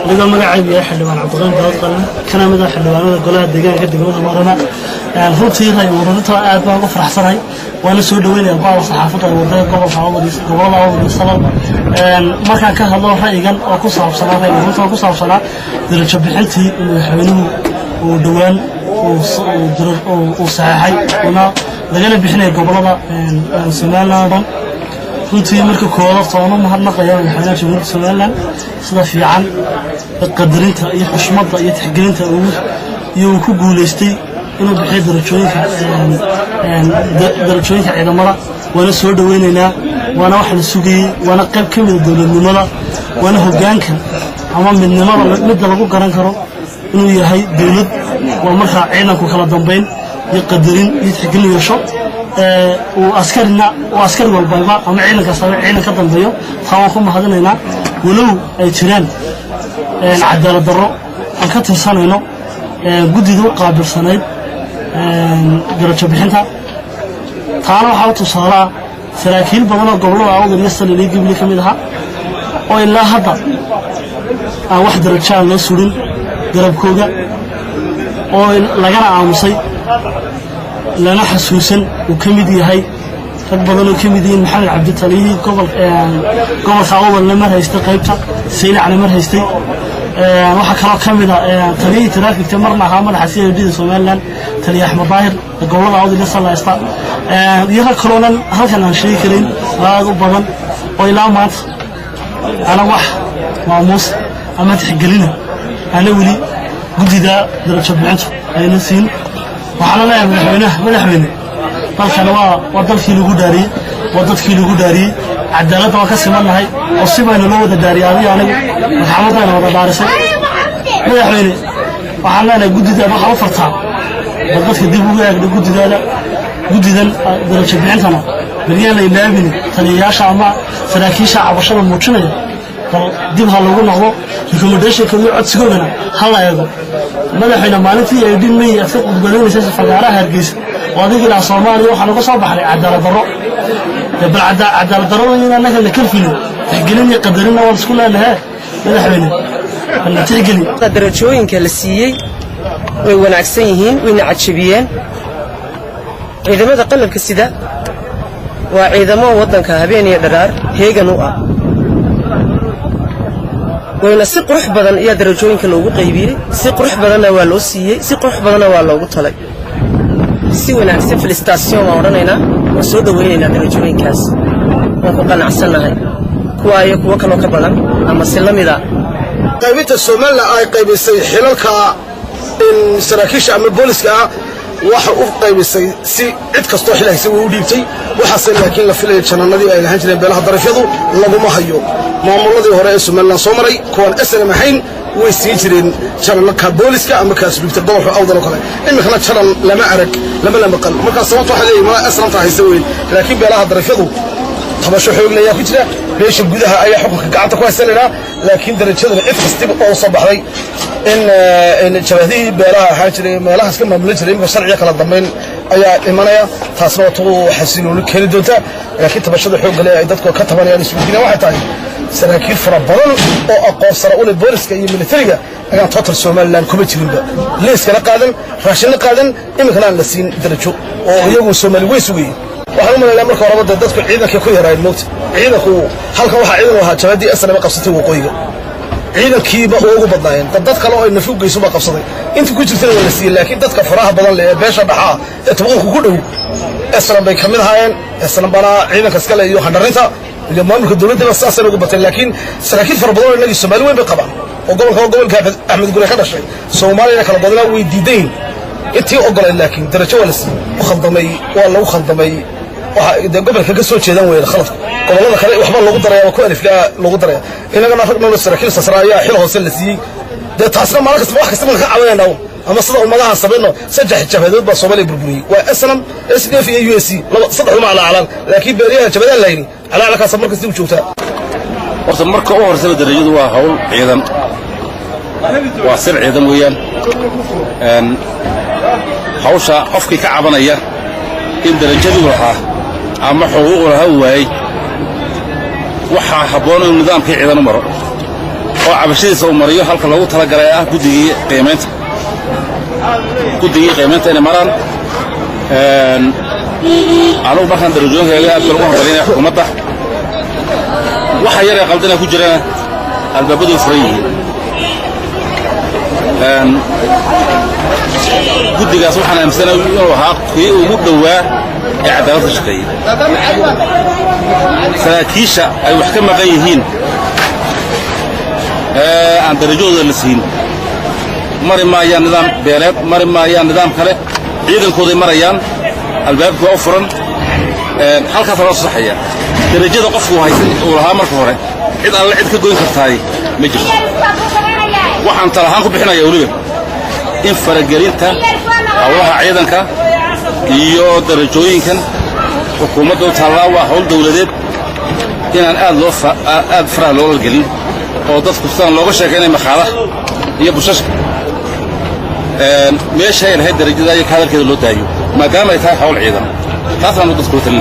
Anigoo magacaygu yahay Xildhibaan Cabdiqani Daawad Qalin, kana mid ah xildhibaanada golaha deegaanka degmada Boorama, runtii ray ururinta aad baan ugu faraxsanahay, waana soo dhaweynaya bacda saxaafadda ay wadada gobolka Awdal, gobolada Awdal iyo Salal. Markaan ka hadlo ra'yigan oo ku saabsanaa ray ururinta oo ku saabsanaa darajo bixintii in madaxweynuhu uu dhowaan uu saxeexay una lagana bixinaya gobolada Somaliland oo dhan, runtii marka koowaad horta waan u mahadnaqaya madaxweynaha Jamhuuriyadda Somaliland sida fiican qadarinta iyo xushmadda iyo tixgelinta iyo uu ku guulaystay inuu bixiyo darajooyinka ciidamada. Waana soo dhaweynaynaa, waana wax la sugayey, waana qayb ka mida dowladnimada, waana hoggaanka ama midnimada midda lagu garan karo inuu yahay dowlad. Waa markaa ciidanku kala dambayn iyo qadarin iyo tixgelin yeesho, uu askarina uu askari walbaba ama ciidan kastaba ciidan ka dambeeyo. Taa waan ku mahadinaynaa, walow ay jiraan cadaalad darro aan ka tirsanayno guddida u qaabilsanayd darajo bixinta. Taana waxaa u tusaalaa saraakiil badan oo gobollada Awdal iyo Salil iyo Gibli ka mid ahaa oo ilaa hadda aan wax darajo aan loo surin garabkooga, oo lagana aamusay, lana xasuusan. Uu ka mid yahay rag badan oo ka mid yihiin Maxamed Cabdi, taliyihii gobolka Awdalna mar haystay, qaybta Saylacna mar haystay. Waxaa kaloo ka mid a taliyihii taraafikta, marna ahaa madaxa CID da Somaliland, taliye Axmed Daahir, gobolada Awdal iyo Sal haysta, iyo rag kaloonan halkan aan sheegi karin aad u badan oo ilaa maanta ana wax maamuus ama tixgelina ana weli guddida darajo bixintu ayna siin. Waxaana leeyahay madaxweynaha: madaxweyne, dalkana waa dalkii lagu dhaariyey, waa dadkii lagu dhaariyey. Cadaaladda waan ka simannahay oo si baynu loo wada dhaariyay, adiga anigu maxkamadayna wada dhaarisay. Madaxweyne, waxaan leenahay guddidaada waxaa u fartaa bal dadka dib ugu eegdha guddidaada, guddidan darajo bixintana baryaan la ilaabini. Taliyayaasha ama saraakiisha cabashada muujinaya bal dib ha lagu noqdo, recommendationka iyo codsigoodana ha la eego. Madaxweyne, maalintii ay dhin May aad ka qudbadaynaysa fagaaraha Hargeysa oo adiga ilaa Soomaaliya waxaa naga soo baxday cadaalad darro. Bal cadaalad darrada in annaga la kalfinin, tixgelin iyo qadarinna waan isku leenahe. Madaxweyne, balna tixgeli. Darajooyinka la siiyey way wanaagsan yihiin, wayna cajabiyeen. Ciidamada qalabka sida waa ciidamo waddanka habeen iyo dharaar heegan u ah, wayna si qurux badan ayaa darajooyinka loogu qaybiyey, si qurux badanna waa loo siiyey, si qurux badanna waa loogu talay, si wanaagsan. Félicitations waan odhanaynaa, waan soo dhowaynaynaa darajooyinkaas, waan ku qanacsannahay, kuwa iyo kuwo kaloo ka badan ama si la mida. Qaybinta Somaliland ay qaybisay xilalka saraakiisha ama booliska ah, waxa u qaybisay si cid kastoo xil haysa way u dhiibtay. Waxaase laakiin la filaya janannadii ay lahaan jireen beelaha darafyadu laguma hayo. Maamuladii hore ee Somaliland soo maray, kuwaan SNM ahayn, way siin jireen jananka booliska ama kaasluubta gobolka Awdal oo kale. Iminkana janan lama arag, lama maqal. Markaa sababta waxaa leeyahay ma SNMta haysta weyn, laakiin beelaha darafyadu tabasho xoogle ayaa ku jira. Beesha gudaha ayaa xukunka gacanta ku haysanayna, laakiin darajadana cid kastiba oo soo baxday in jabahdihii beelaha ahaan jiray meelahaas ka maamulan jiray, iminka sharciga kala dambayn ayaa imanaya. Taasna waa tu xasilooni keeni doonta. Laakiin tabashada xoogga leh ay dadku ka tabanayaan isweydiinayaan waxay tahay saraakiil fara badan oo aqoon sare u leh booliska iyo militariga ayaan total Somaliland kuma jirinba, liiskana qaadan, raashinna qaadan, iminkana aan la siin darajo oo iyagu Soomaali way sugayeen. Waxaan u malaynaa marka horeba dee dadku ciidankay ku yaraayeen moogta. Ciidanku halkan waxaa ciidan u ahaa jabhaddii SNM qabsatay waqooyiga, ciidankiiba ugu badnaayeen. Dad kale oo ay nafi u geyso baa qabsaday, inta ku jirtana waa la siiyey. Laakiin dadka faraha badan leh ee beesha dhaxaa ee tobanka ku dhow SNM bay ka mid ahaayeen. SNM bana ciidanka iskale iyo handharinta iyo maamulka dowladdaba saasay ugu bateen. Laakiin saraakiil fara badan oo inagii Soomaali weyn bay qabaan oo gobolka waa gobolka Axmed Gure ka dhashay, Soomaaliyana kala badnaa way diidayn intii ogolayd, laakiin darajo waa la siiyey. Khaldamay, waa lagu khaldamay. Waxa dee gobolka ka soo jeedan weyn khaladku, gobollada kale waxba loogu daraya, waa ku aliflaa loogu daraya. Inagana rag noolo saraakiil sasra ayaa xil hoose la siiyey. Dee taasna maalin kasta wax kasta marka ka cabanayna ama sida ummadaha samayno. Saddex jabhadood baa Soomaaliya burburiyey: waa SNM, SDF iyo USC. Laba saddexduma calaacalaan, laakiin beeriyaha jabhadaha lahayni calaacalkaasa markasta u joogtaa. Horta marka u horsaba darajadu waa hawl ciidan, waa sir ciidan weeyaan. Hawsha qofkii ka cabanaya in darajaduu lahaa ama xuquuqu lahaa waayey, waxaa habboon inuu nidaamkii ciidan u maro. Oo cabashadiisa uu mariyo halka loogu talagalay, ah guddigii qiimaynta. Guddigii qiimaynta inay maraan. Anugu markaan darajooyinkaaga aad baa lagu hambalinaya xukuumadda. Waxa yar ee qaldana ku jirana, albaabadu way furan yihiin. Guddigaas waxaan aaminsanahay inuu ahaa kii ugu dhowaa ee cadaalad ka shaqeeyey. Saraakiisha ay wax ka maqan yihiin ee aan darajadooda la siin, mari maayaan nidaam beeleed, mari maayaan nidaam kale, ciidankooday marayaan. Albaabkii waa u furan, halkaasa loo saxaya. Darajada qofku haysan uu lahaa marka hore, cid alle cid ka goyn kartaay ma jirto. Waxaan talo ahaan ku bixinaya weliba in faragelinta howlaha ciidanka iyo darajooyinkan xukuumadda u taallaa, waa hawl dawladeed, inaan aad loo aad faraha loola gelin oo dadku sidaan looga sheekaynay makhaadaha iyo bushashka. Meesha ay lahayd darajada iyo ka hadalkeeda loo daayo, maadaama ay tahay hawl ciidan. Taasaanu dadku la talin.